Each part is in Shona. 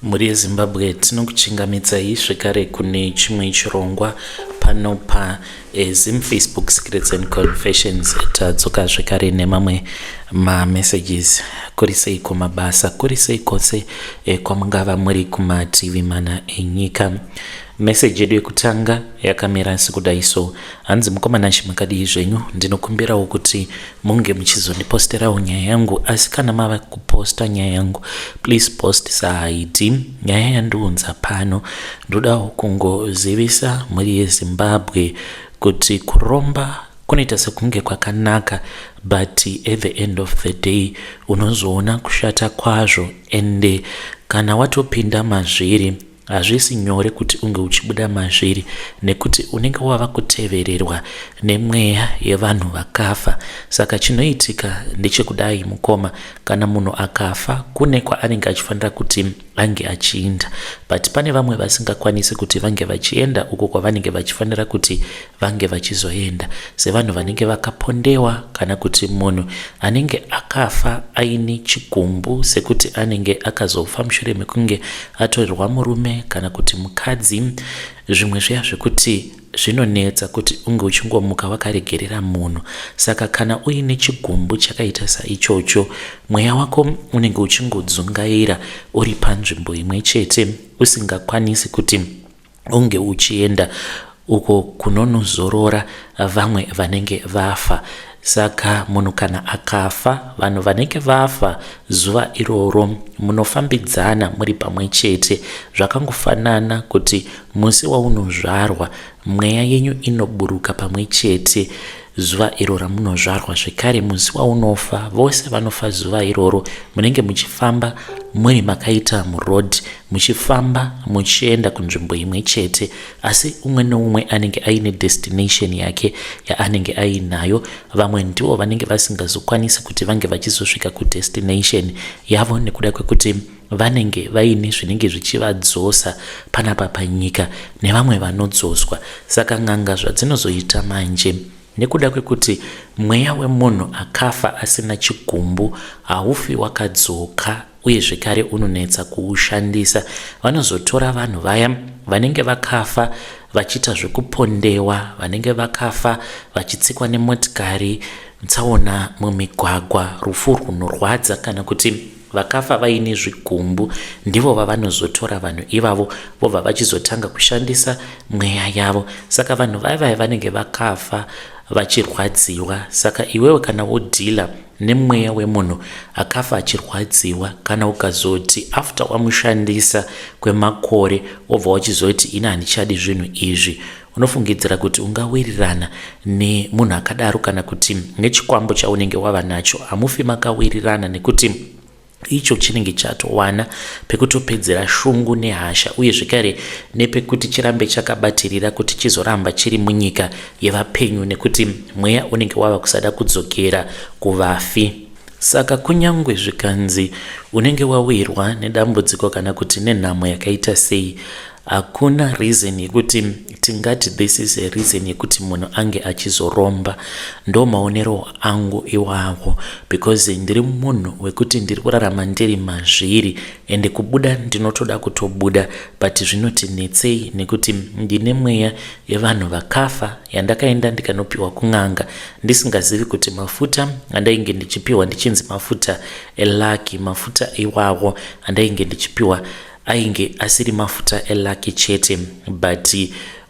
Mhuri yeZimbabwe tinokuchingamidzai zvekare kune chimwe chirongwa pano pa eh, Zim Facebook Secrets and Confessions. Tadzoka zvekare nemamwe mamessages. Kuri sei kumabasa, kuri sei kwose eh, kwamungava muri kumativi mana enyika. Message yedu yekutanga yakamira sekudai so. Hanzi mukoma Nashe makadii zvenyu, ndinokumbirawo kuti munge muchizondiposterawo nyaya yangu, asi kana mava kuposta nyaya yangu please post sahaidi nyaya yandiunza pano. Ndodawo kungozivisa mhuri yeZimbabwe kuti kuromba kunoita sekunge kwakanaka, but at the end of the day unozoona kushata kwazvo, ende kana watopinda mazviri hazvisi nyore kuti unge uchibuda mazviri nekuti unenge wava kutevererwa nemweya yevanhu vakafa. Saka chinoitika ndechekudai mukoma, kana munhu akafa kune kwaanenge achifanira kuti ange achienda, but pane vamwe vasingakwanisi kuti vange vachienda uko kwavanenge vachifanira kuti vange vachizoenda, sevanhu vanenge vakapondewa kana kuti munhu anenge akafa aine chigumbu, sekuti anenge akazofa mushure mekunge atorerwa murume kana kuti mukadzi, zvimwe zviya zvekuti zvinonetsa kuti unge uchingomuka wakaregerera munhu. Saka kana uine chigumbu chakaita saichocho, mweya wako unenge uchingodzungaira uri panzvimbo imwe chete, usingakwanisi kuti unge uchienda uko kunonozorora vamwe vanenge vafa. Saka munhu kana akafa, vanhu vanenge vafa zuva iroro munofambidzana muri pamwe chete. Zvakangofanana kuti musi waunozvarwa mweya yenyu inoburuka pamwe chete zuva iro ramunozvarwa, zvekare musi waunofa vose vanofa zuva iroro. Munenge muchifamba muri makaita muroad, muchifamba muchienda kunzvimbo imwe chete, asi umwe neumwe anenge aine destination yake yaanenge ainayo. Vamwe ndivo vanenge vasingazokwanisi kuti vange vachizosvika kudestination yavo nekuda kwekuti vanenge vaine zvinenge zvichivadzosa panapa panyika, nevamwe vanodzoswa. Saka n'anga zvadzinozoita manje, nekuda kwekuti mweya wemunhu akafa asina chigumbu haufi wakadzoka, uye zvekare unonetsa kuushandisa, vanozotora vanhu vaya vanenge vakafa vachiita zvekupondewa, vanenge vakafa vachitsikwa nemotikari, tsaona mumigwagwa, rufu runorwadza, kana kuti vakafa vaine zvigumbu, ndivo vavanozotora vanhu ivavo vobva vachizotanga kushandisa mweya yavo. Saka vanhu vaya vanenge vakafa vachirwadziwa. Saka iwewe kana wodhila nemweya wemunhu akafa achirwadziwa, kana ukazoti after wamushandisa kwemakore wobva wachizoti ini handichadi zvinhu izvi, unofungidzira kuti ungawirirana nemunhu akadaro kana kuti nechikwambo chaunenge wava nacho? Hamufi makawirirana, nekuti icho chinenge chatowana pekutopedzera shungu nehasha, uye zvekare nepekuti chirambe chakabatirira kuti chizoramba chiri munyika yevapenyu, nekuti mweya unenge wava kusada kudzokera kuvafi. Saka kunyangwe zvikanzi unenge wawirwa nedambudziko kana kuti nenhamo yakaita sei, hakuna reason yekuti tingati this is a reason yekuti munhu ange achizoromba. Ndo maonero angu iwawo, because ndiri munhu wekuti ndiri kurarama ndiri mazviri, ende kubuda ndinotoda kutobuda, but zvinoti netsei nekuti ndine mweya yevanhu vakafa yandakaenda ndikanopiwa kun'anga ndisingazivi kuti mafuta andainge ndichipiwa ndichinzi mafuta elucky, mafuta iwawo andainge ndichipiwa ainge asiri mafuta elucky chete, but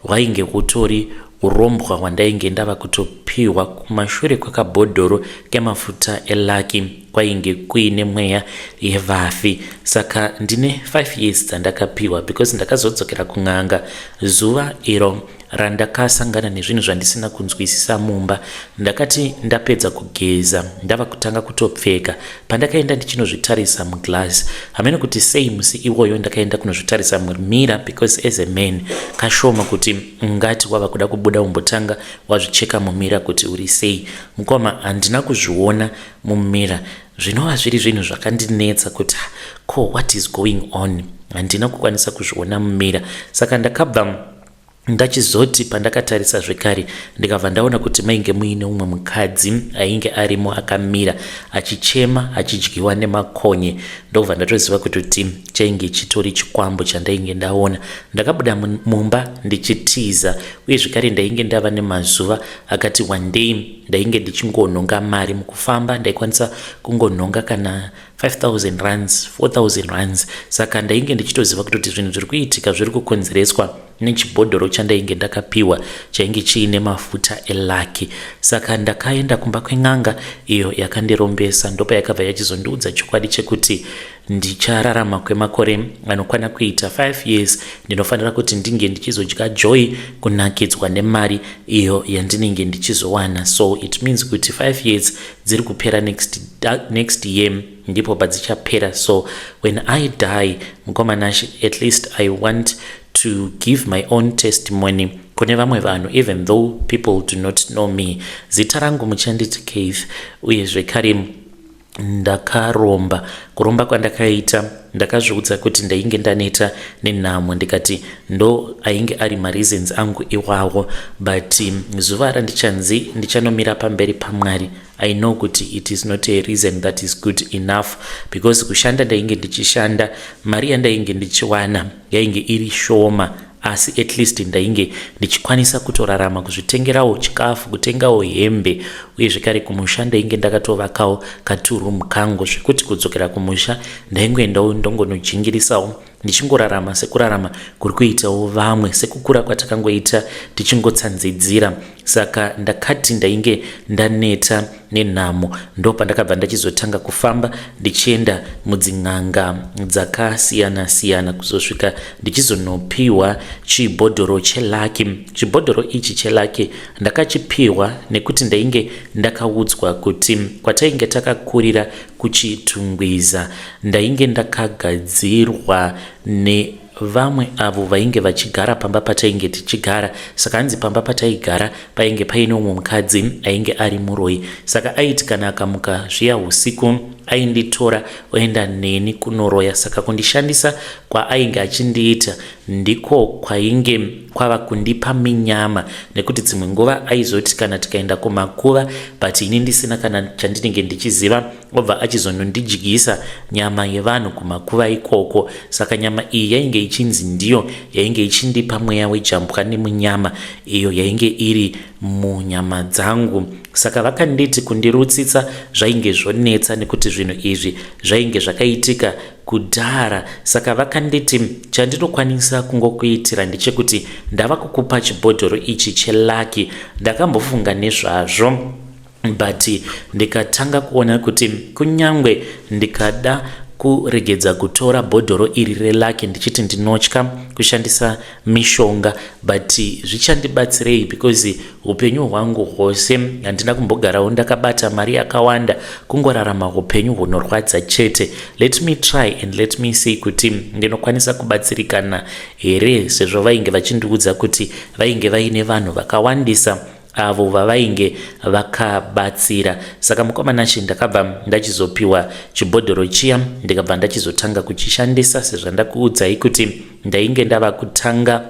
hwainge hutori urombwa hwandainge ndava kutopiwa. Kumashure kwekabhodhoro kemafuta elucky kwainge kuine mweya yevafi. Saka ndine 5 years dzandakapiwa, because ndakazodzokera kun'anga zuva iro randakasangana nezvinhu zvandisina kunzwisisa mumba. Ndakati ndapedza kugeza, ndava kutanga kutopfeka, pandakaenda ndichinozvitarisa muglass, hamene kuti sei musi iwoyo ndakaenda kunozvitarisa mumirror, because as a man kashoma kuti ungati wava kuda kubuda umbotanga wazvicheka mumirror kuti uri sei. Mukoma, handina kuzviona mumirror, zvinova zviri zvinhu zvakandinetsa kuti ko what is going on. Handina kukwanisa kuzviona mumirror, saka ndakabva ndachizoti pandakatarisa zvekare, ndikabva ndaona kuti mainge muine umwe mukadzi ainge arimo akamira achichema, achidyiwa nemakonye. Ndobva ndatoziva kutoti chainge chitori chikwambo chandainge ndaona. Ndakabuda mumba ndichitiza, uye zvekare ndainge ndava nemazuva akati wandei ndainge ndichingonhonga mari mukufamba. Ndaikwanisa kungonhonga kana 5000 rands, 4000 rands. Saka ndainge ndichitoziva kutoti zvinhu zviri kuitika zviri kukonzereswa nechibhodhoro chandainge ndakapiwa chainge chiine mafuta elucky. Saka ndakaenda kumba kwen'anga iyo yakandirombesa, ndopayakabva yachizondiudza chokwadi chekuti ndichararama kwemakore anokwana kuita 5 years. Ndinofanira kuti ndinge ndichizodya joy, kunakidzwa nemari iyo yandinenge ndichizowana. So it means kuti 5 years dziri kupera next year, ndipo padzichapera. So when I die, mukoma Nash, at least I want to give my own testimony kune vamwe vanhu, even though people do not know me. Zita rangu muchanditi Keith, uye zvekare ndakaromba. Kuromba kwandakaita, ndakazviudza kuti ndainge ndaneta nenhamo, ndikati ndo ainge ari mareasons angu iwawo. But zuva randichanzi ndichanomira pamberi paMwari, I know kuti it is not a reason that is good enough, because kushanda ndainge ndichishanda, mari yandainge ndichiwana yainge iri shoma, asi at least ndainge ndichikwanisa kutorarama, kuzvitengerawo chikafu, kutengawo hembe. Uye zvekare kumusha ndainge ndakatovakawo katurumu kangu, zvekuti kudzokera kumusha ndaingoendawo ndongonojingirisawo, ndichingorarama sekurarama kuri kuitawo vamwe, sekukura kwatakangoita tichingotsanzidzira. Saka ndakati ndainge ndaneta nenhamo, ndo pandakabva ndachizotanga kufamba ndichienda mudzin'anga dzakasiyana-siyana, kuzosvika ndichizonopiwa chibhodhoro chelucky. Chibhodhoro ichi chelucky ndakachipiwa nekuti ndainge ndakaudzwa kuti kwatainge takakurira kuChitungwiza ndainge ndakagadzirwa nevamwe avo vainge vachigara pamba patainge tichigara. Saka hanzi pamba pataigara painge paine umwe mukadzi ainge ari muroi. Saka aiti kana akamuka zviya usiku, ainditora oenda neni kunoroya. Saka kundishandisa kwaainge achindiita ndiko kwainge kwava kundipa minyama, nekuti dzimwe nguva aizoti kana tikaenda kumakuva, but ini ndisina kana chandinenge ndichiziva, obva achizonondidyisa nyama yevanhu kumakuva ikoko. Saka nyama iyi yainge ichinzi ndiyo yainge ichindipa mweya wejambwa nemunyama iyo yainge iri munyama dzangu. Saka vakanditi kundirutsitsa zvainge zvonetsa, nekuti zvinhu izvi zvainge zvakaitika kudhara. Saka vakanditi chandinokwanisa kungokuitira ndechekuti ndava kukupa chibhodhoro ichi chelucky. Ndakambofunga nezvazvo, but ndikatanga kuona kuti kunyangwe ndikada kuregedza kutora bhodhoro iri relucky, ndichiti ndinotya kushandisa mishonga, but zvichandibatsirei? Because upenyu hwangu hwose handina kumbogarawo ndakabata mari yakawanda, kungorarama upenyu hunorwadza chete. Let me try and let me see kuti ndinokwanisa kubatsirikana here, sezvo vainge vachindiudza kuti vainge vaine vanhu vakawandisa avo vavainge vakabatsira. Saka mukoma Nashi, ndakabva ndachizopiwa chibhodhoro chiya, ndikabva ndachizotanga kuchishandisa sezvandakuudzai kuti ndainge ndava kutanga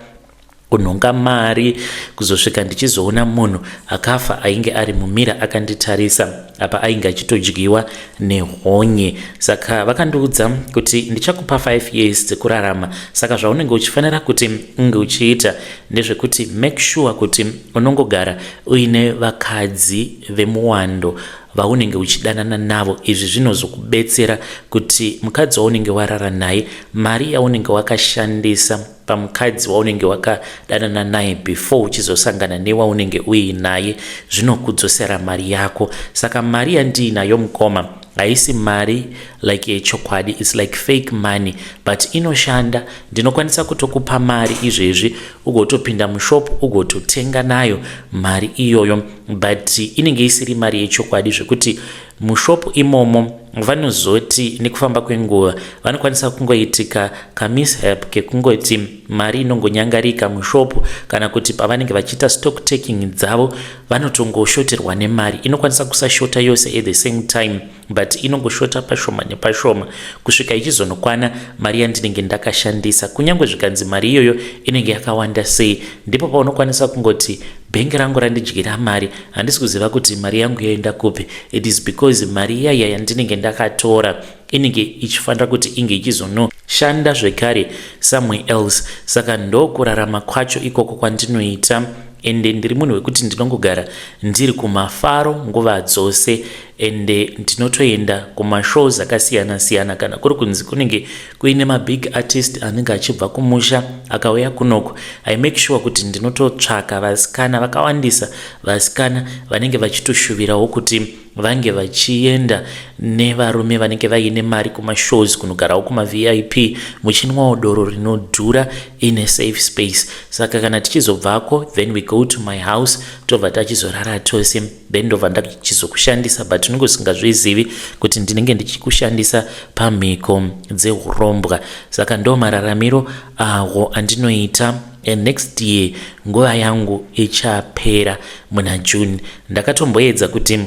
kunhonga mari, kuzosvika ndichizoona munhu akafa ainge ari mumira akanditarisa, apa ainge achitodyiwa nehonye. Saka vakandiudza kuti ndichakupa 5 years dzekurarama. Saka zvaunenge uchifanira kuti unge uchiita ndezvekuti make sure kuti unongogara uine vakadzi vemuwando vaunenge uchidanana navo. Izvi zvinozokubetsera kuti mukadzi waunenge warara naye, mari yaunenge wakashandisa pamukadzi waunenge wakadanana naye before uchizosangana newaunenge uinaye, zvinokudzosera mari yako. Saka mari yandiinayo, mukoma, haisi mari like yechokwadi. It's like fake money, but inoshanda. Ndinokwanisa kutokupa mari izvezvi, ugotopinda mushop, ugototenga nayo mari iyoyo, but inenge isiri mari yechokwadi, zvekuti mushop imomo vanozoti nekufamba kwenguva vanokwanisa kungoitika kamishap kekungoti mari inongonyangarika mushop, kana kuti pavanenge vachiita stock taking dzavo vanotongoshoterwa nemari. Inokwanisa kusashota yose at the same time. But inongoshota pashoma nepashoma kusvika ichizonokwana mari yandinenge ndakashandisa, kunyange zvikanzi mari iyoyo inenge yakawanda sei. Ndipo paunokwanisa kungoti bhengi rangu randidyira mari, handisi kuziva kuti mari yangu yaenda kupi. It is because mari iyaya yandinenge ndakatora inenge ichifanira kuti inge ichizonoshanda zvekare somewhere else. Saka ndokurarama kwacho ikoko kwandinoita. Ende ndiri munhu wekuti ndinongogara ndiri kumafaro nguva dzose, ende ndinotoenda kumashows akasiyana siyana. Kana kuri kunzi kunenge kuine mabig artist anenge achibva kumusha akauya kunoko, I make sure kuti ndinototsvaka vasikana vakawandisa, vasikana vanenge vachitoshuvirawo kuti vange vachienda nevarume vanenge vaine mari kumashows, kunogarawo kumaVIP, muchinwawo doro rinodhura in a safe space. Saka kana tichizobvako, then we go to my house, tobva tachizorara tose, then ndobva ndachizokushandisa, but unenge usingazvizivi kuti ndinenge ndichikushandisa pamhiko dzeurombwa. Saka ndo mararamiro awo andinoita. And next year nguva yangu ichapera muna June. Ndakatomboedza kuti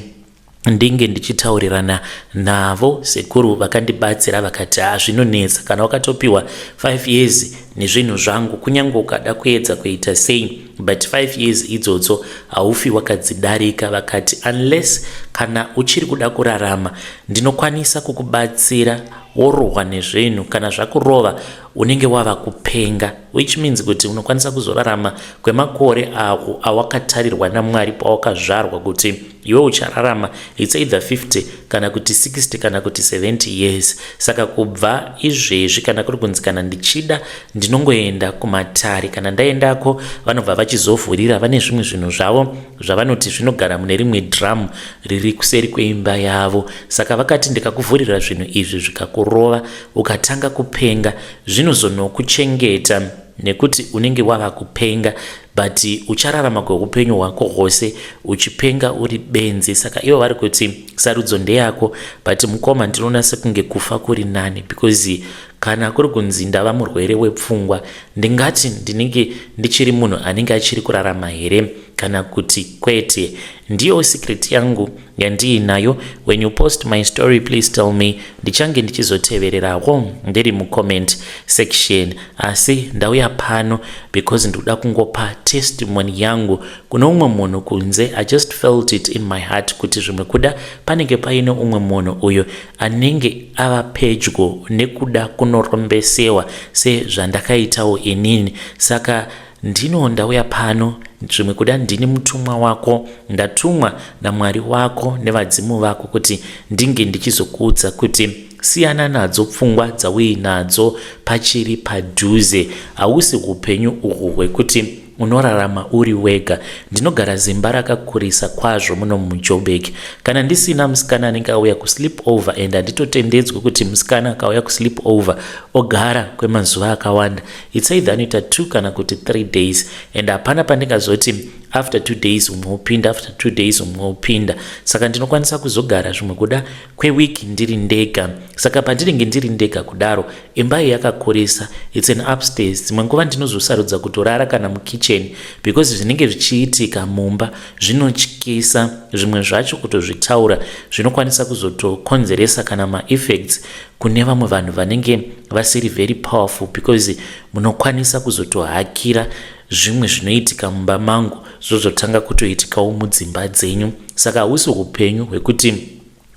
ndinge ndichitaurirana navo sekuru vakandibatsira, vakati, "Ha, zvinonetsa. Kana wakatopiwa 5 years nezvinhu zvangu, kunyange ukada kuedza kuita sei, but 5 years idzodzo haufi wakadzidarika." Vakati, "Unless kana uchiri kuda kurarama, ndinokwanisa kukubatsira worohwa nezvinhu. Kana zvakurova, unenge wava kupenga, which means kuti unokwanisa kuzorarama kwemakore awo awakatarirwa naMwari pawakazvarwa kuti iwe uchararama. It's either 50 kana kuti 60 kana kuti 70 years." Saka kubva izvezvi, kana kuri kunzi kana ndichida, ndinongoenda kumatare. Kana ndaendako, vanobva vachizovhurira. Vane zvimwe zvinhu zvavo zvavanoti zvinogara mune rimwe drum riri kuseri kweimba yavo. Saka vakati, "Ndikakuvhurira zvinhu izvi, zvikakurova, ukatanga kupenga, zvinozonokuchengeta nekuti unenge wava kupenga, but uchararama kweupenyu hwako hwose uchipenga uri benzi." Saka ivo vari kuti sarudzo ndeyako, but mukoma, ndinoona sekunge kufa kuri nani, because kana kuri kunzi ndava murwere wepfungwa, ndingati ndinenge ndichiri munhu anenge achiri kurarama here kana kuti kwete? Ndiyo secret yangu yandiinayo. When you post my story, please tell me. Ndichange ndichizotevererawo ndiri mucomment section. Asi ndauya pano because ndikuda kungopa testimony yangu kune umwe munhu kunze. I just felt it in my heart kuti zvimwe kuda panenge paine umwe munhu uyo anenge ava pedyo nekuda kunorombesewa sezvandakaitawo inini. Saka ndino ndauya pano. Zvimwe kuda ndini mutumwa wako, ndatumwa naMwari wako nevadzimu vako kuti ndinge ndichizokuudza kuti siyana nadzo pfungwa dzauinadzo. Pachiri padhuze. Hausi upenyu uhwu hwekuti unorarama uri wega. Ndinogara zimba rakakurisa kwazvo muno muJoburg. Kana ndisina musikana anenge auya kusleep over, and handitotendedzwi kuti musikana akauya kusleep over ogara kwemazuva akawanda. It's either anoita 2 kana kuti 3 days, and hapana pandingazoti after 2 days umwe upinda, after 2 days umwe upinda. Saka ndinokwanisa kuzogara zvimwe kuda kwewiki ndiri ndega. Saka pandinenge ndiri ndega kudaro, imba iyi yakakurisa, it's an upstairs. Dzimwe nguva ndinozosarudza kutorara kana mukitchen because zvinenge zvichiitika mumba zvinotyisa. Zvimwe zvacho kutozvitaura zvinokwanisa kuzotokonzeresa kana maeffects kune vamwe vanhu vanenge vasiri very powerful, because munokwanisa kuzotohakira zvimwe zvinoitika mumba mangu zvozotanga kutoitikawo mudzimba dzenyu. Saka hausi upenyu hwekuti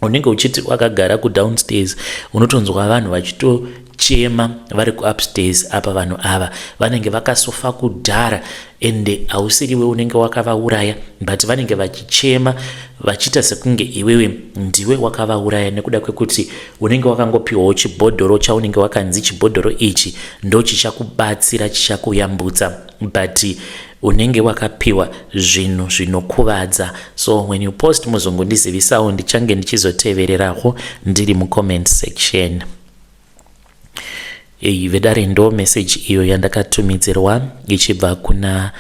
unenge uchiti wakagara kudownstairs, unotonzwa vanhu vachitochema vari kuupstairs. Apa vanhu ava vanenge vakasofa kudhara, ende hausiriwe unenge wakavauraya, but vanenge vachichema vachiita sekunge iwewe ndiwe wakavauraya, nekuda kwekuti unenge wakangopiwawo chibhodhoro chaunenge wakanzi chibhodhoro ichi ndo chichakubatsira, chichakuyambutsa, but unenge wakapiwa zvinhu zvinokuvadza. So when you post, muzongondizivisawo. Ndichange ndichizotevererawo ndiri mucomment section. Iyi, vedare, ndo message iyo yandakatumidzirwa ichibva kuna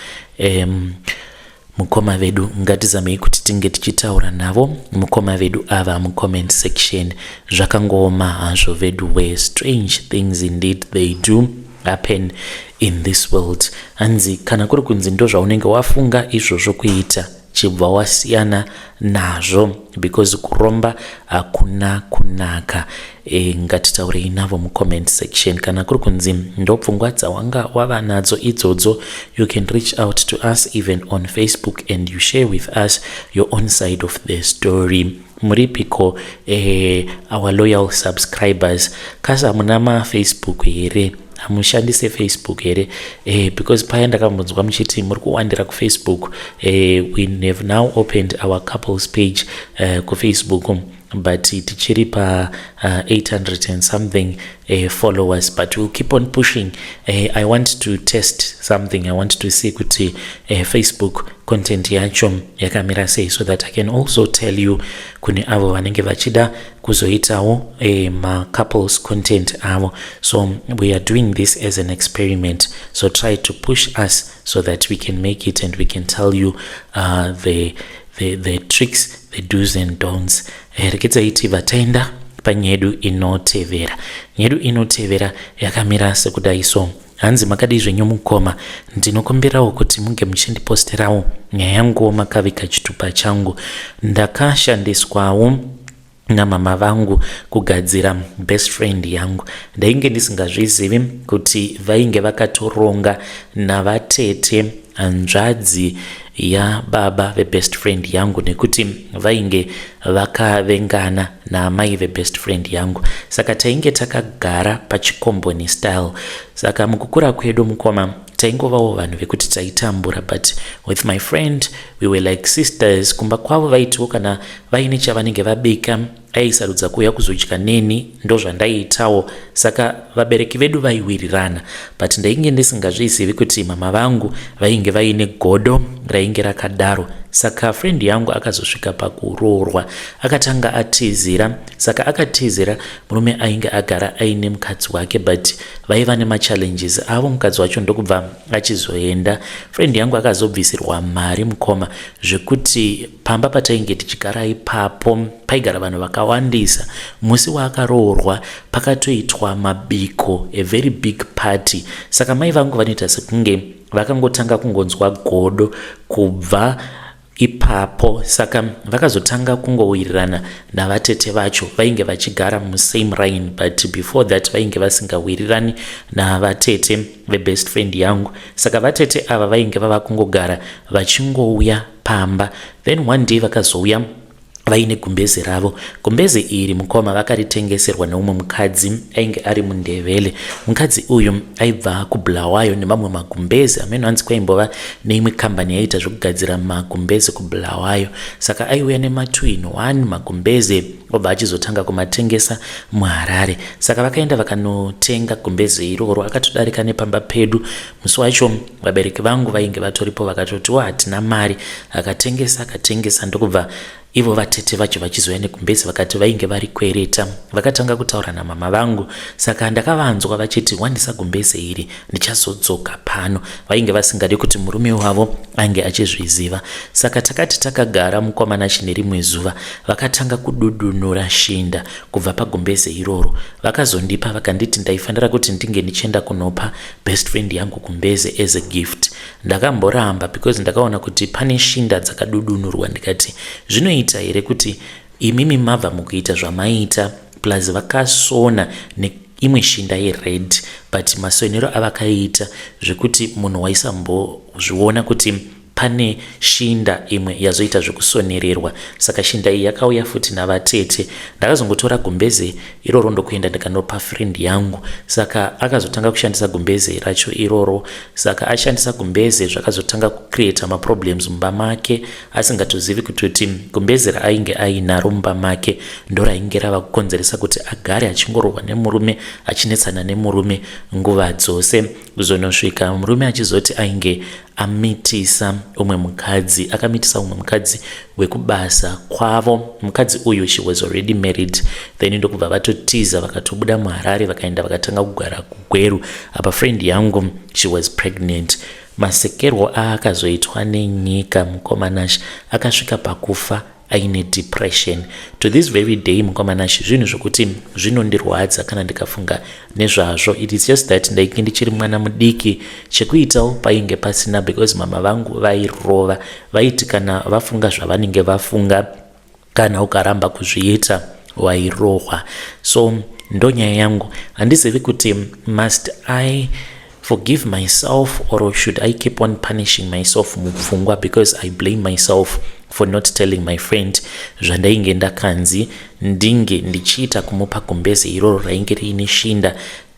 mukoma vedu. Ngatizamei kuti tinge tichitaura navo mukoma vedu ava mucomment section. Zvakangooma hazvo vedu where strange things indeed they do happen in this world. Hanzi kana kuri kunzi ndo zvaunenge wafunga izvozvo kuita, Chibva wasiyana nazvo because kuromba hakuna kunaka. Ngatitaurei navo mucomment section. Kana kuri kunzi ndopfungwa dzawanga wava nadzo idzodzo, you can reach out to us even on Facebook and you share with us your own side of the story. Muripiko, our loyal subscribers? Kasi hamuna maFacebook here? Hamushandise Facebook here? Because paya ndakambonzwa muchiti muri kuwandira kuFacebook. We have now opened our couples page kuFacebook, but tichiri pa 800 and something followers, but we'll keep on pushing. I want to test something. I want to see kuti Facebook content yacho yakamira sei, so that I can also tell you kune avo vanenge vachida kuzoitawo macouples content avo. So we are doing this as an experiment, so try to push us so that we can make it and we can tell you the tricks, the do's and don'ts. Rekedzai tibva taenda panyaya yedu inotevera. Nyaya yedu inotevera yakamira sekudai so. Hanzi, "Makadii zvenyu mukoma? Ndinokumbirawo kuti munge muchindiposterawo nyaya yanguwo makavika chitupa changu. Ndakashandiswawo namama vangu kugadzira best friend yangu. Ndainge ndisingazvizivi kuti vainge vakatoronga navatete, hanzvadzi yababa vebest friend yangu, nekuti vainge vakavengana naamai vebest friend yangu. Saka tainge takagara pachikomboni style. Saka mukukura kwedu, mukoma, taingovawo vanhu vekuti taitambura, but with my friend we were like sisters. Kumba kwavo vaitiwo kana vaine chavanenge vabika, aisarudza kuuya kuzodya neni, ndozvandaiitawo. Saka vabereki vedu vaiwirirana, but ndainge ndisingazvizivi kuti mama vangu vainge vaine godo rainge rakadaro. Saka friend yangu akazosvika pakuroorwa, akatanga atizira. Saka akatizira murume ainge agara aine mukadzi wake, but vaiva nemachallenges avo. Mukadzi wacho ndokubva achizoenda. Friend yangu akazobvisirwa mari, mukoma, zvekuti pamba patainge tichigara ipapo paigara vanhu vakawandisa. Musi waakaroorwa pakatoitwa mabiko, a very big party. Saka mai vangu vanoita sekunge vakangotanga kungonzwa godo kubva ipapo. Saka vakazotanga kungowirirana navatete vacho vainge vachigara musame line, but before that vainge vasingawirirani navatete vebest friend yangu. Saka vatete ava vainge vava kungogara vachingouya pamba. Then one day vakazouya vaine gumbeze ravo. Gumbeze iri, mukoma, vakaritengeserwa neumwe mukadzi ainge ari muNdevele. Mukadzi uyu aibva kuBulawayo nemamwe magumbeze amene. Hanzi kwaimbova neimwe kambani yaiita zvekugadzira magumbeze kuBulawayo. Saka aiuya nema2 in 1 magumbeze, obva achizotanga kumatengesa muHarare. Saka vakaenda vakanotenga gumbeze iroro. Akatodarika nepamba pedu musi wacho. Vabereki vangu vainge vatoripo, vakatotiwo hatina mari. Akatengesa, akatengesa, ndokubva ivo vatete vacho vachizouya negumbezi, vakati vainge vari kwereta. Vakatanga kutaura namama vangu. Saka ndakavanzwa vachiti, 'Wandisa gumbeze iri, ndichazodzoka pano.' Vainge vasingadi kuti murume wavo ange achizviziva. Saka takati takagara, mukomana, chine rimwe zuva vakatanga kududunura shinda kubva pagumbeze iroro. Vakazondipa, vakanditi ndaifanira kuti ndinge ndichienda kunopa best friend yangu gumbeze as a gift. Ndakamboramba because ndakaona kuti pane shinda dzakadudunurwa. Ndikati, 'Zvinoita here kuti imimi mabva mukuita zvamaita?' Plus vakasona neimwe shinda yered, but masonero avakaita zvekuti munhu waisambozviona kuti pane shinda imwe yazoita zvekusonererwa. Saka shinda iyi yakauya futi navatete. Ndakazongotora gumbeze iroro ndokuenda ndikanopa friend yangu. Saka akazotanga kushandisa gumbeze racho iroro. Saka ashandisa gumbeze, zvakazotanga kucreata maproblems mumba make, asingatozivi kutoti gumbeze raainge ainaro mumba make ndo rainge rava kukonzeresa kuti agare achingorohwa nemurume, achinetsana nemurume nguva dzose, kuzonosvika murume achizoti ainge amitisa umwe mukadzi. Akamitisa umwe mukadzi wekubasa kwavo. Mukadzi uyu, she was already married. Then ndokubva vatotiza, vakatobuda muHarare, vakaenda vakatanga kugara kuGweru. Apa friend yangu, she was pregnant. Masekerwo aakazoitwa nenyika, mukomanash, akasvika pakufa. Aine depression to this very day. Mukoma Nashe, zvinhu zvokuti zvinondirwadza kana ndikafunga nezvazvo. It is just that ndainge ndichiri mwana mudiki, chekuitawo painge pasina, because mama vangu vairova. Vaiti kana vafunga zvavanenge vafunga, kana ukaramba kuzviita, wairohwa. So ndonyaya yangu. Handizivi kuti must I forgive myself or should I keep on punishing myself mupfungwa, because I blame myself for not telling my friend zvandainge ndakanzi ndinge ndichiita, kumupa gumbeze iroro rainge riine shinda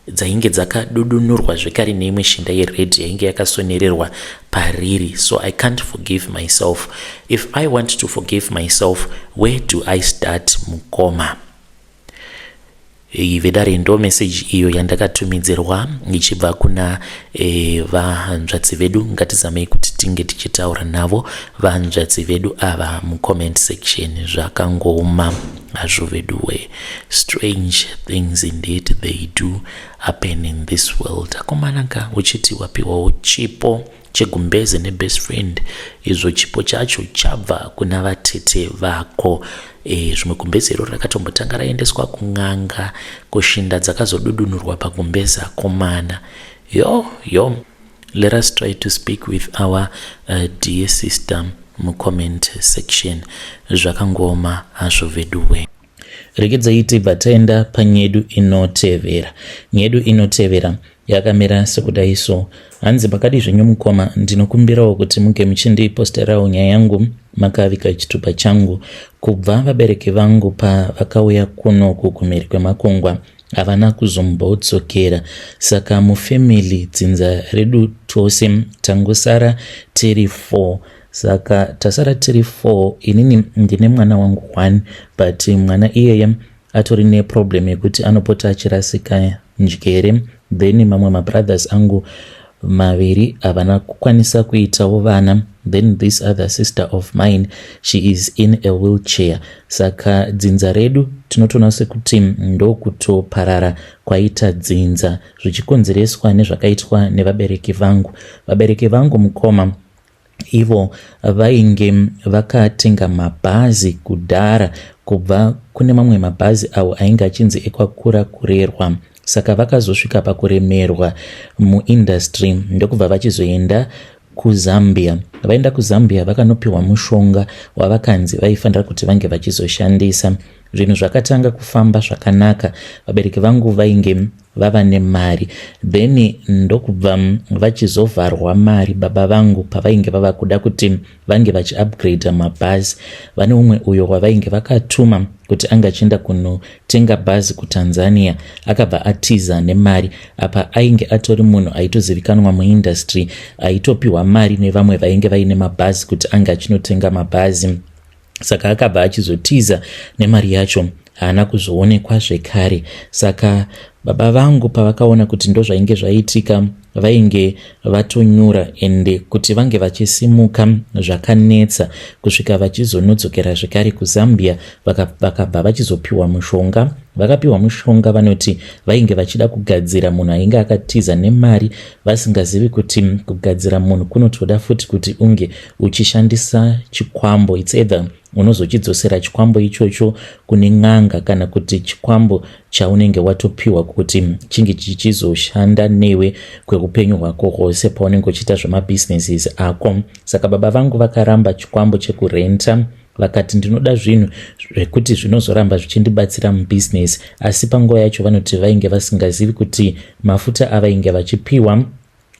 dzainge dzakadudunurwa zvekare neimwe shinda yered yainge yakasonererwa pariri. So I can't forgive myself. If I want to forgive myself, where do I start, mukoma vedare? Ndo meseji iyo yandakatumidzirwa ichibva kuna vahanzvadzi vedu. Ngatizamei kuti tinge tichitaura navo vahanzvadzi vedu ava mucomment section. Zvakangooma hazvo veduwe. Strange things indeed, they do happen in this world. Akomanaka, uchiti wapiwawo chipo chegumbeze nebest friend, izvo chipo chacho chabva kuna vatete vako. Zvimwe gumbeze iro rakatombotanga raendeswa kun'anga, kushinda dzakazodudunurwa pagumbeze. Akomana, yo yo, let us try to speak with our dear sister mucomment section. Zvakangoma hazvo veduwe. Regedzai tibva taenda panyedu inotevera. Nyedu inotevera yakamira sekudai so. Hanzi, "Makadi zvenyu mukoma? Ndinokumbirawo kuti muge muchindiposterawo nyaya yangu makavika chitupa changu. Kubva vabereki vangu pavakauya kuno kumhiri kwemakungwa, havana kuzombodzokera. Saka mufamily, dzinza redu tose tangosara tiri 4. Saka tasara tiri 4. Inini ndine mwana wangu 1, but mwana iyeye atori neproblem yekuti anopota achirasika njere. Then mamwe mabrothers angu maviri havana kukwanisa kuitawo vana. Then this other sister of mine, she is in a wheelchair. Saka dzinza redu tinotoona sekuti ndokutoparara kwaita dzinza, zvichikonzereswa nezvakaitwa nevabereki vangu. Vabereki vangu, mukoma, ivo vainge vakatenga mabhazi kudhara kubva kune mamwe mabhazi avo ainge achinzi ekwakura kurerwa. Saka vakazosvika pakuremerwa muindustry, ndokubva vachizoenda kuZambia. Vaenda kuZambia, vakanopiwa mushonga wavakanzi vaifanira kuti vange vachizoshandisa. Zvinhu zvakatanga kufamba zvakanaka. Vabereki vangu vainge vava nemari. Then ndokubva vachizovharwa mari baba vangu pavainge vava kuda kuti vange vachiupgrade mabhazi. Vane umwe uyo wavainge vakatuma kuti anga achienda kunotenga bhazi kuTanzania. Akabva atiza nemari. Apa ainge atori munhu aitozivikanwa muindustry, aitopiwa mari nevamwe vainge vaine mabhazi kuti ange achinotenga mabhazi. Saka akabva achizotiza nemari yacho, haana kuzoonekwa zvekare. Saka baba vangu pavakaona kuti ndozvainge zvaitika, vainge vatonyura, ende kuti vange vachisimuka zvakanetsa, kusvika vachizonodzokera zvekare kuZambia. Vakabva vachizopiwa mushonga. Vakapiwa mushonga, vanoti vainge vachida kugadzira munhu ainge akatiza nemari, vasingazivi kuti kugadzira munhu kunotoda futi kuti unge uchishandisa chikwambo. It's either unozochidzosera chikwambo ichocho kune n'anga, kana kuti chikwambo chaunenge watopiwa kuti chinge chichizoshanda newe kweupenyu hwako hwose paunenge uchiita zvemabhizinesis ako. Saka baba vangu vakaramba chikwambo chekurenta, vakati, 'Ndinoda zvinhu zvekuti zvinozoramba zvichindibatsira mubhizinesi.' Asi panguva yacho vanoti vainge vasingazivi kuti mafuta avainge vachipiwa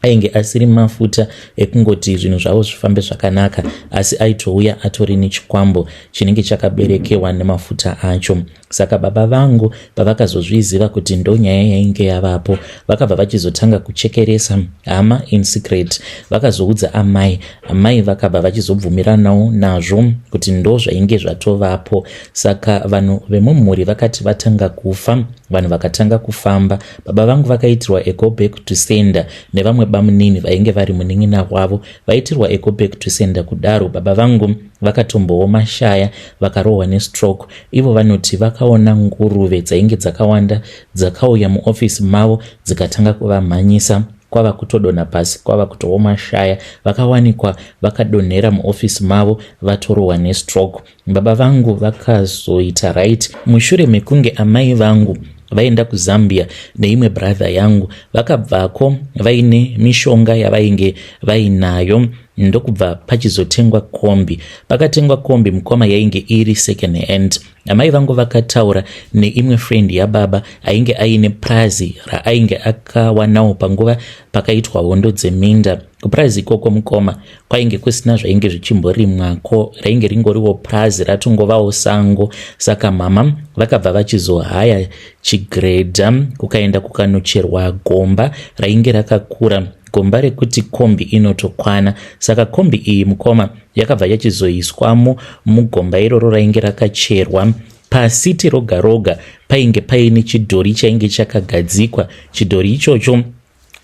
ainge asiri mafuta ekungoti zvinhu zvavo zvifambe zvakanaka, asi aitouya atori nechikwambo chinenge chakaberekewa nemafuta acho. Saka baba vangu pavakazozviziva kuti ndonyaya yainge yavapo, vakabva vachizotanga kuchekeresa hama in secret. Vakazoudza amai. Amai vakabva vachizobvumiranawo nazvo kuti ndo zvainge zvatovapo. Saka vanhu vemumhuri vakati vatanga kufa, vanhu vakatanga kufamba. Baba vangu vakaitirwa a go back to sender nevamwe bamunini vainge vari munin'ina wavo. Vaitirwa a go back to sender kudaro, baba vangu vakatombowo mashaya, vakarohwa nestroke. Ivo vanoti vakaona nguruve dzainge dzakawanda dzakauya muofisi mavo, dzikatanga kuvamhanyisa. kwava kutodonha pasi kwava kutooma shaya. Vakawanikwa vakadonhera muofisi mavo vatorohwa nestroke. Baba vangu vakazoita right mushure mekunge amai vangu vaenda kuZambia neimwe brother yangu. Vakabvako vaine mishonga yavainge vainayo ndokubva pachizotengwa kombi. Pakatengwa kombi mukoma yainge iri second hand. Amai vangu vakataura neimwe friend yababa ainge aine purazi raainge akawanawo panguva pakaitwa hondo dzeminda. Kupurazi ikoko mukoma kwainge kusina zvainge zvichimborimwako, rainge ringoriwo purazi ratongovawo sango. Saka mama vakabva vachizohaya chigredha kukaenda kukanocherwa gomba rainge rakakura, gomba rekuti kombi inotokwana. Saka kombi iyi mukoma yakabva yachizoiswamo mugomba iroro rainge rakacherwa. Pasiti roga roga painge paine chidhori chainge chakagadzikwa. Chidhori ichocho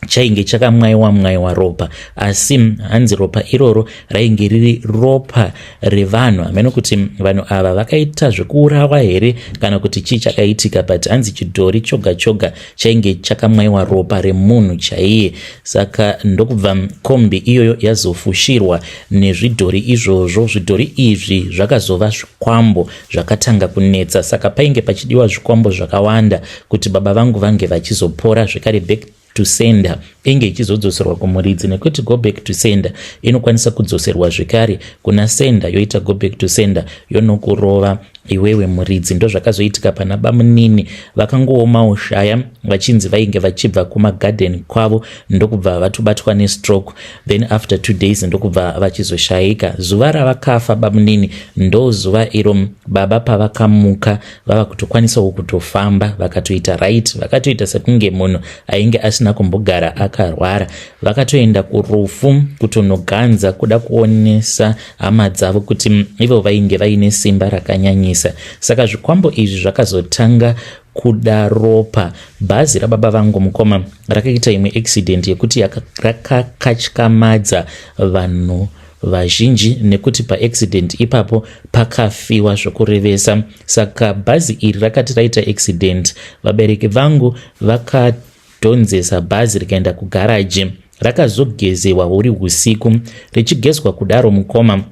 chainge chakamwaiwa mwaiwa ropa, asi hanzi ropa iroro rainge riri ropa revanhu. Hameno kuti vanhu ava vakaita zvekuurawa here kana kuti chii chakaitika, but hanzi chidhori choga choga chainge chakamwaiwa ropa remunhu chaiye. Saka ndokubva kombi iyoyo yazofushirwa nezvidhori izvozvo. Zvidhori izvi zvakazova zvikwambo zvakatanga kunetsa, saka painge pachidiwa zvikwambo zvakawanda kuti baba vangu vange vachizopora zvekare. Back to sender inge ichizodzoserwa kumuridzi, nekuti go back to sender inokwanisa kudzoserwa zvekare kuna sender, yoita go back to sender yonokurova iwewe muridzi. Ndozvakazoitika pana bamunini, vakangoomawo shaya vachinzi vainge vachibva kumagadheni kwavo ndokubva vatobatwa nestroke, then after 2 days ndokubva vachizoshayika. Zuva ravakafa bamunini ndo zuva iro baba pavakamuka vava kutokwanisawo kutofamba, vakatoita right, vakatoita sekunge munhu ainge asina kumbogara akarwara. Vakatoenda kurufu kutonoganza kuda kuonesa hama dzavo kuti ivo vainge vaine simba rakanyanyisa. Saka zvikwambo izvi zvakazotanga kuda ropa. Bhazi rababa vangu mukoma rakaita imwe accident yekuti rakakatyamadza vanhu vazhinji, nekuti paaccident ipapo pakafiwa zvokurevesa. Saka bhazi iri rakati raita accident, vabereki vangu vakadhonzesa bhazi rikaenda kugaraji, rakazogezewa huri usiku. Richigezwa kudaro mukoma,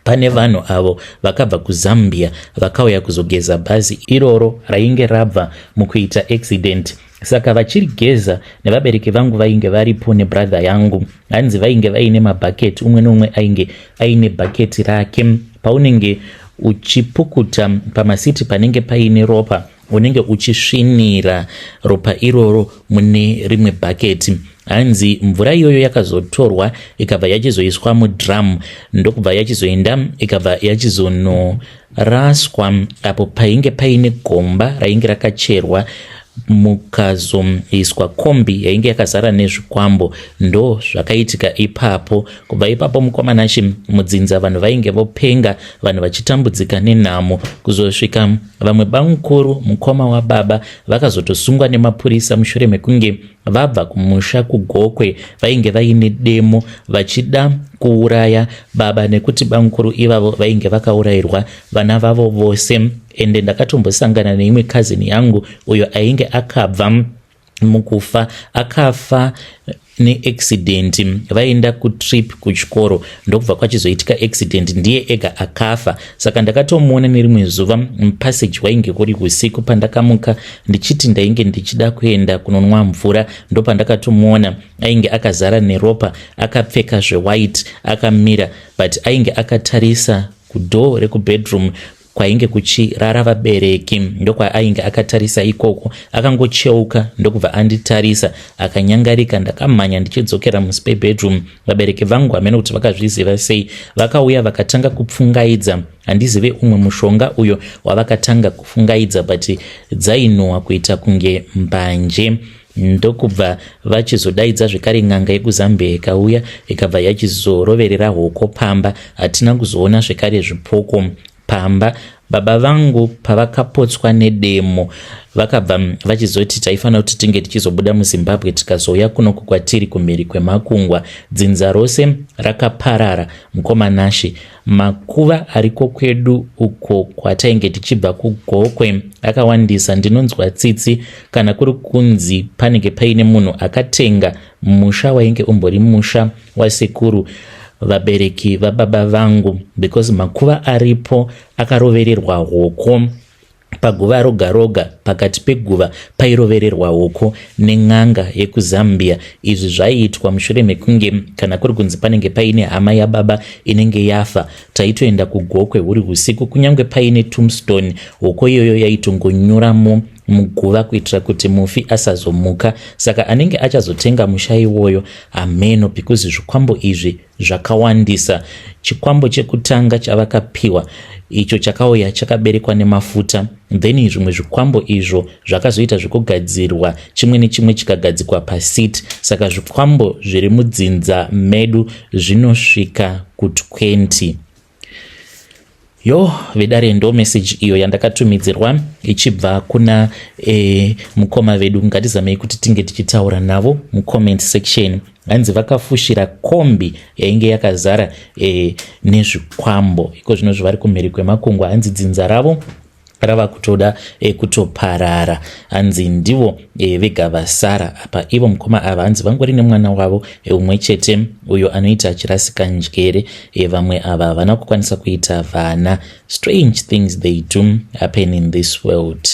pane vanhu avo vakabva kuZambia vakauya kuzogeza bhazi iroro rainge rabva mukuita accident. Saka vachirigeza nevabereki vangu vainge varipo nebrother yangu, hanzi vainge vaine mabhaketi, umwe neumwe ainge aine bhaketi rake. Paunenge uchipukuta pamasiti panenge paine ropa, unenge uchisvinira ropa iroro mune rimwe bhaketi. Hanzi mvura iyoyo yakazotorwa ikabva yachizoiswa mudrum, ndokubva yachizoenda ikabva yachizonoraswa apo painge paine gomba rainge rakacherwa, mukazoiswa kombi yainge yakazara nezvikwambo. Ndo zvakaitika ipapo. Kubva ipapo mukoma Nashe, mudzinza vanhu vainge vopenga, vanhu vachitambudzika nenhamo, kuzosvika vamwe bamukuru, mukoma wababa, vakazotosungwa nemapurisa mushure mekunge vabva kumusha kuGokwe. Vainge vaine demo vachida kuuraya baba, nekuti bamukuru ivavo vainge vakaurayirwa vana vavo vose. Ende ndakatombosangana neimwe cousin yangu uyo ainge akabva mukufa, akafa neaccident. Vaenda kutrip kuchikoro, ndokubva kwachizoitika accident, ndiye ega akafa. Saka ndakatomuona nerimwe zuva mupassage, wainge kuri usiku pandakamuka ndichiti ndainge ndichida kuenda kunonwa mvura, ndopandakatomuona ainge akazara neropa, akapfeka zvewhite, akamira, but ainge akatarisa kudoor rekubedroom kwainge kuchirara vabereki. Ndokwaainge akatarisa ikoko, akangocheuka ndokubva anditarisa akanyangarika. Ndakamhanya ndichidzokera muspare bedroom. Vabereki vangu hamene kuti vakazviziva sei, vakauya vakatanga kupfungaidza. Handizive umwe mushonga uyo wavakatanga kufungaidza, but dzainhuhwa kuita kunge mbanje. Ndokubva vachizodaidza zvekare n'anga yekuZambia, ikauya ikabva yachizoroverera hoko pamba. Hatina kuzoona zvekare zvipoko pamba. Baba vangu pavakapotswa nedemo, vakabva vachizoti taifanira kuti tinge tichizobuda muZimbabwe, tikazouya kunoku kwatiri kumhiri kwemakungwa. Dzinza rose rakaparara mukoma Nashe. Makuva ariko kwedu uko kwatainge tichibva kuGokwe akawandisa. Ndinonzwa tsitsi kana kuri kunzi panenge paine munhu akatenga. Musha wainge umbori musha wasekuru vabereki vababa vangu because makuva aripo akarovererwa hoko paguva roga roga. Pakati peguva pairovererwa hoko nen'anga yekuZambia. Izvi zvaiitwa mushure mekunge kana kuri kunzi panenge paine hama yababa inenge yafa, taitoenda kuGokwe huri usiku, kunyange paine tombstone, hoko iyoyo yaitongonyuramo muguva kuitira kuti mufi asazomuka. Saka anenge achazotenga musha iwoyo hameno, because zvikwambo izvi zvakawandisa. Chikwambo chekutanga chavakapiwa icho chakauya chakaberekwa nemafuta, then zvimwe zvikwambo izvo zvakazoita zvekugadzirwa, chimwe nechimwe chikagadzikwa paseat. Saka zvikwambo zviri mudzinza medu zvinosvika ku20. Yo vedare, ndo meseji iyo yandakatumidzirwa ichibva kuna mukoma vedu. Ngatizamei kuti tinge tichitaura navo mucomment section. Hanzi vakafushira kombi yainge yakazara nezvikwambo. Iko zvino zvavari kumhiri kwemakungwa, hanzi dzinza ravo rava kutoda kutoparara. Hanzi ndivo vega vasara apa. Ivo mukoma ava hanzi vangori nemwana wavo umwe chete uyo anoita achirasika njere. Vamwe ava havana kukwanisa kuita vana. Strange things, they do happen in this world.